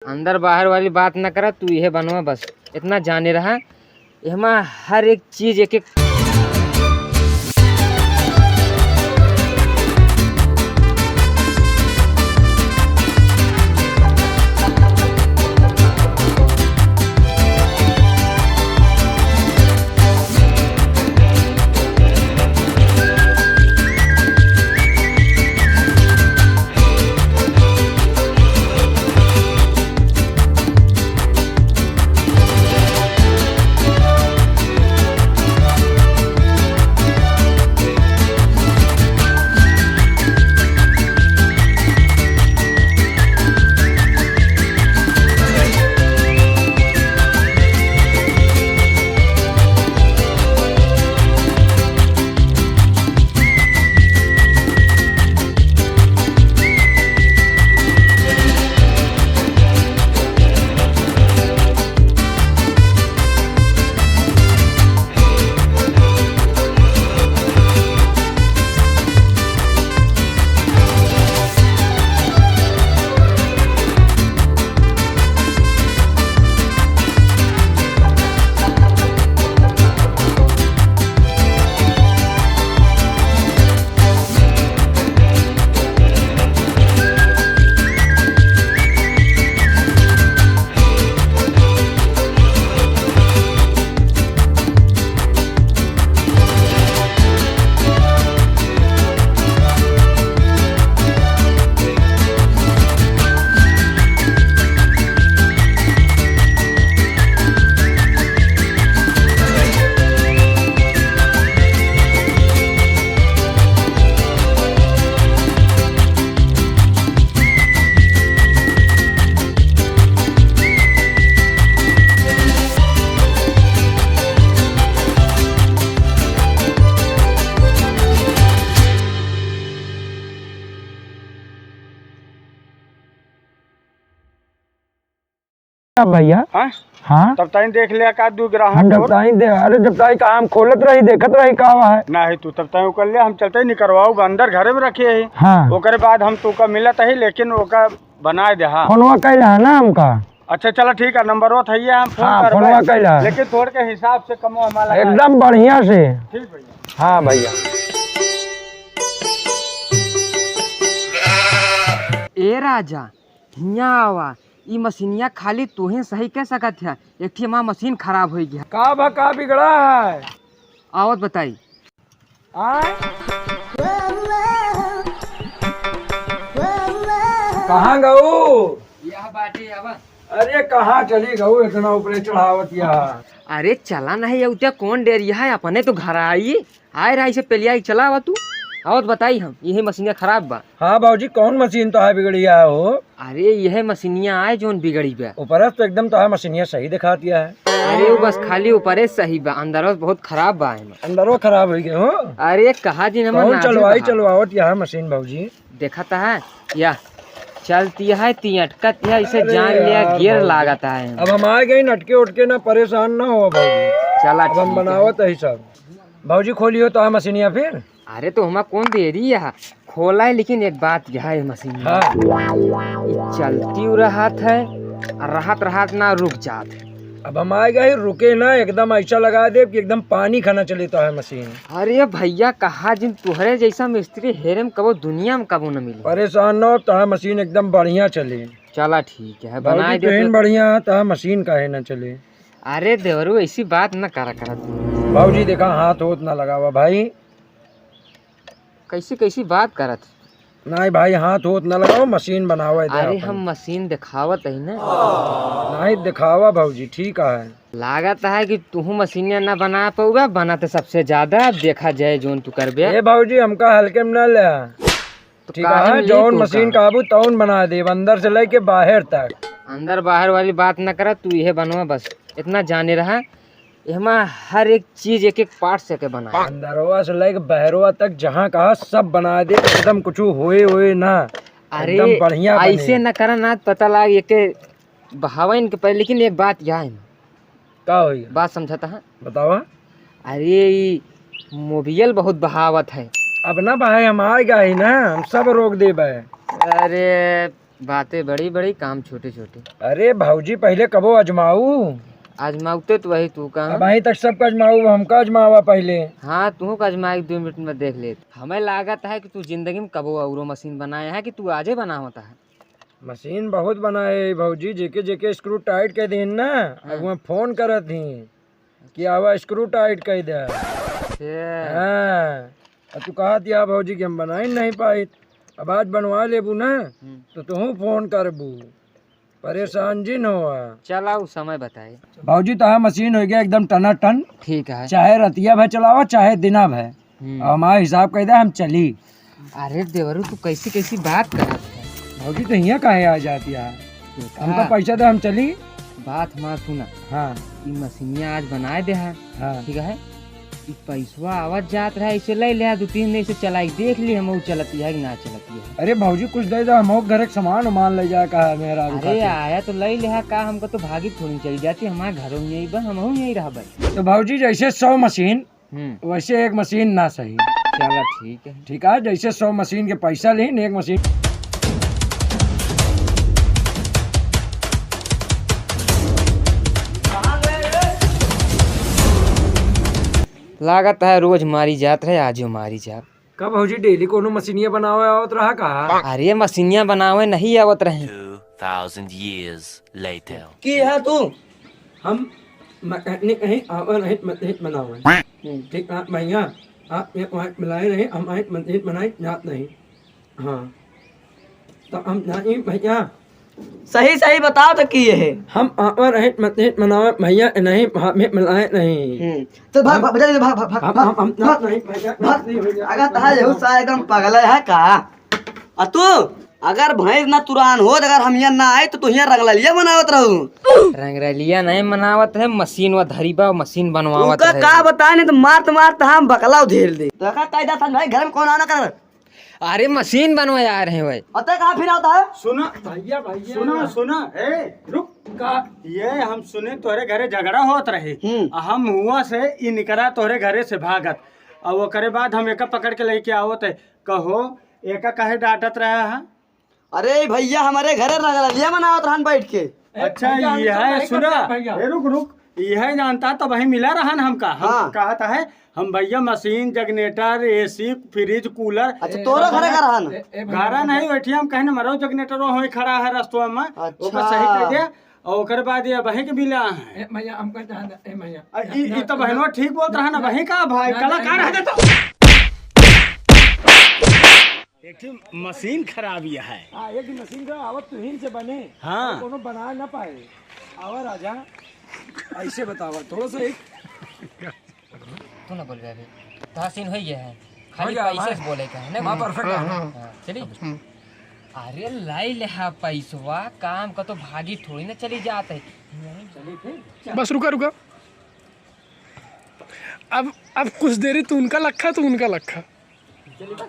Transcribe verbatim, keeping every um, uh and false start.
अंदर बाहर वाली बात न करा, तू इहे बनवा बस, इतना जाने रहा। एहमा हर एक चीज एक एक भैया। हाँ? हाँ? तब ताई देख लिया का दू ग्राहक हम जब और? ताई दे, अरे जब ताई का हम खोलत रही, देखत रही का हुआ है। नाही तू तब ताई ओकर ले हम चलते ही निकरवाऊ बा, अंदर घरे में रखे है। हाँ। ओकरे बाद हम तू का मिलत ही, लेकिन ओका बनाए दे, हाँ। फोनवा कैला है ना हमका। अच्छा चला ठीक है, नंबर वो था ये हम फोन हाँ, करबे। फोनवा कैला है। लेकिन तोड़ के हिसाब से कमो हमारा है। एकदम बढ़िया से। ठीक भैया। हाँ भैया। ए राजा, हियाँ आवा, ई मशीनिया खाली तोहे सही कह सकत है। एक ठे हमार मशीन खराब होइ गया। का बा, का बिगड़ा है? आवत बताई। आ? कहाँ गऊ? यह बाटे आवा। अरे कहाँ चली गऊ, इतना ऊपरे चढ़ावत यहाँ? अरे चला नहीं, उठे कौन डेरिया है, अपने तो घर आई। आए रहा इसे पेलिया ही चला आवा तू। आवत बताई हम, यही मशीनिया खराब बा। हाँ बाबूजी, कौन मशीन तो है बिगड़िया हो? अरे यह मशीनिया आए जोन बिगड़ी बा। ऊपर से तो एकदम तो है मशीनिया सही दिखातिया है। अरे वो बस खाली ऊपरे सही बा, अंदर बहुत खराब बा एमे। अंदरो खराब हो गए हो? अरे कहा जी, हम कौन ना चलवाई बा। चलवावत यह मशीन बाबूजी? देखत है या चलती है ती अटकत है, इसे अरे जान लिया यार गियर बाबूजी। लागत है। अब हम आ गए, नटके उटके ना, परेशान ना हो बाबूजी। चला अब हम ठीक है। बनावत है सब। भौजी खोलियो तो है मशीनिया फिर। अरे तो हमा कौन देरी है, खोला है, लेकिन एक बात यह है मशीन हाँ। ई चलती उ रहत है, और रहत रहत ना रुक जात है। अब हम आ गए, रुके ना, एकदम ऐसा लगा दे कि एकदम पानी खाना चले तो है मशीन। अरे भैया कहा जिन तोहरे जैसा मिस्त्री हेरे में कबो दुनिया में कबो न मिले। परेशान ना हो, तो है मशीन एकदम बढ़िया चले। चला ठीक है, बनाए भौजी दे तोहिन तो। बढ़िया है, तो है मशीन काहे ना चले? अरे देवरू, ऐसी बात न करा, करा तू। बाबूजी, देखा, हाथ होत ना लगावा भाई। कैसी, कैसी बात करत? नहीं भाई, हाथ होत ना लगावा, मशीन बनावा है अरे, अपन। हम मशीन दिखावत ही ना। नहीं, दिखावा बाबूजी, ठीक है। लागत है कि तुहू मशीनिया ना बना पाऊगा, बनाते सबसे ज्यादा। अब देखा जाए जोन तू करबे। ए बाबूजी, हमका हल्के में ना ले। तो ठीक काहे है, में जौन ली तू मशीन का? काबू तौन बना देब, अंदर से लेके बाहर तक। अंदर बाहर वाली बात ना करा, तू इहे बनवा बस, इतना जाने रहा। एहमा हर एक चीज एक एक पार्ट से के बना। अंदरवा से लेके बहरवा तक जहाँ कहा सब बना देब, एकदम कुछ होए होए ना। अरे एकदम बढ़िया बने। ऐसे ना करा ना, पता लाग एक बहावा इनके पहले, लेकिन एक बात यहाँ है। का होई? बात समझता है? बतावा। अरे, ई मोबियल बहुत बहावत है। अब ना भाई, हम आए गए ही ना, हम सब रोक देबे। अरे, बातें बड़ी बड़ी, काम छोटे छोटे। अरे भौजी, पहिले कबो आजमाऊ। आजमाउते तो वही तू कहा। अबहीं तक सबका आजमाऊ, हमका आजमावा पहिले। हाँ, तू का आजमाई, दो मिनट में देख ले। हमें लागत है कि तू जिंदगी में कबो औरो मशीन बनाया है कि तू आजे बनावत है। मशीन बहुत बनाए भौजी, जेके जेके स्क्रू टाइट कर देन ना, हाँ। अब वहाँ फोन करत ही कि आवा स्क्रू टाइट कर दे। अच्छा। हाँ, अब तू कहत या भौजी कि हम बनाई नहीं पाइत, अब आज बनवा लेबू ना, हम्म। तो तुहू फोन करबू, परेशान जिन होवा। चला, उ समय बताए। भौजी, तोहार मशीन हो गया एकदम टनाटन। ठीक है। चाहे रतिया भर चलावा, चाहे दिना भर। हम्म। हमारा हिसाब कर दे, हम चली। अरे देवरू, तू कैसी कैसी बात करत है? भौजी, तो हियाँ काहे आ जाती है? देखा। हमका पैसा दे, हम चली। बात हमार सुना। हाँ। ई मशीनिया आज बनाए दे है। हाँ। ठीक है, ई पैसवा आवत जात रहा, इसे ले ले, दो तीन दिन से चलाई देख ली, हम चलती है कि ना चलती है। अरे भौजी, कुछ दे दे, हम घरे के सामान उमान ले जाए का है मेहरारू अरे खातिर। आया तो ले ले, का हमको तो भागी थोड़ी चली जाती, हमारे घरों में यही बा, हम यही रहबे। तो भौजी, जैसे सौ मशीन हम्म। वैसे एक मशीन ना सही। चला ठीक है। ठीक है, जैसे सौ मशीन के पैसा लीन, एक मशीन। लागत है रोज मारी जात रहे, आजो मारी जात। का भौजी डेली कोनो मशीनिया बनावे आवत रहा का? अरे मशीनिया बनावे नहीं आवत रहे। Two thousand years later. की है तू? हम मैकेनिक नहीं, आवा नहीं, मशीन बनावे। हम्म। ठीक है भैया, आप एक बार मिलाए नहीं, हम एक मशीन बनाई जात नहीं। हाँ, तो हम नहीं भैया। सही सही बताओ तो की है? हम आवा नहीं, मशीन बनावे भैया, नहीं, हमें मिलाए नहीं। हम्म। चल भाग, हम भाग, जल्दी भाग, भाग, भाग, हम, भाग, हम, हम, भाग। नहीं भैया, भाग। नहीं भैया। अगर तहा यहू साला एकदम पगला है का? आ तू अगर भैंस ना तुरान होत, अगर हम यहाँ ना आए तो तू यहाँ रंगरलिया मनावत रहू। रंगरलिया नहीं मनावत है, मशीन वा धरी बा, मशीन बनवावत उनका रहे। का बताए, नहीं तो मारत मारत हम बकला उधेल दे। तो का कायदा था भाई, घर में कौन आना कर? अरे मशीन बनवा आ रहे हैं भाई। अते कहाँ फिर आता है? सुना भैया, भैया। सुना, सुना, ए, रुक। का? ये हम सुने तोहरे घरे झगड़ा होत रहे। हम्म। आ हम हुआ से इनकरा तोहरे घरे से भागत, और ओकरे बाद हम एका पकड़ के लेके आवत है। कहो, एका काहे डांटत रहा है? अरे भैया, हमारे घरे रंगरलिया मनावत रहन बैठ के। अच्छा, भैया, हम ये सब है, नहीं सुना। करते भैया। ए, रुक, रुक, ये है जानता तो वही मिला रहन हमका। हम हाँ। कहत है, हम भैया मशीन, जनरेटर, एसी, फ्रिज, कूलर। अच्छा, तोरा घरे का रहन? ए, ए, भैया, घरा भैया। नहीं बैठी, हम कहने मरो जनरेटर वहीं खड़ा है रस्तवा में, अच्छा। ओकर सही कर दे। और ओकर बाद ये वहीं के मिला है। ए, भैया, हमका जान दे, ए, भैया। आ, ई, ई तो बहनवा ठीक बोलत रहा ना, वहीं का भाई, ना, कलाकार ना। है तो। एक ठे मशीन खराब ये है। हाँ, एक दिन मशीन का आवत तुहिन से बने, हाँ। कोनो बना ना पाए। आवा राजा, ऐसे बतावा, थोड़ा सा एक तू ना बोलबे अभी। तोहार सीन होई गया है। खाली हो गया, पैसे हमारे से बोले का है ना? हाँ, perfect है। हाँ, चली। हम्म। अरे लाई ले हा पैसवा, काम का तो भागी थोड़ी ना चली जात है। चली फिर। बस रुका, रुका। अब, अब कुछ देरी तू उनका लखा, तू उनका लखा। चली बा।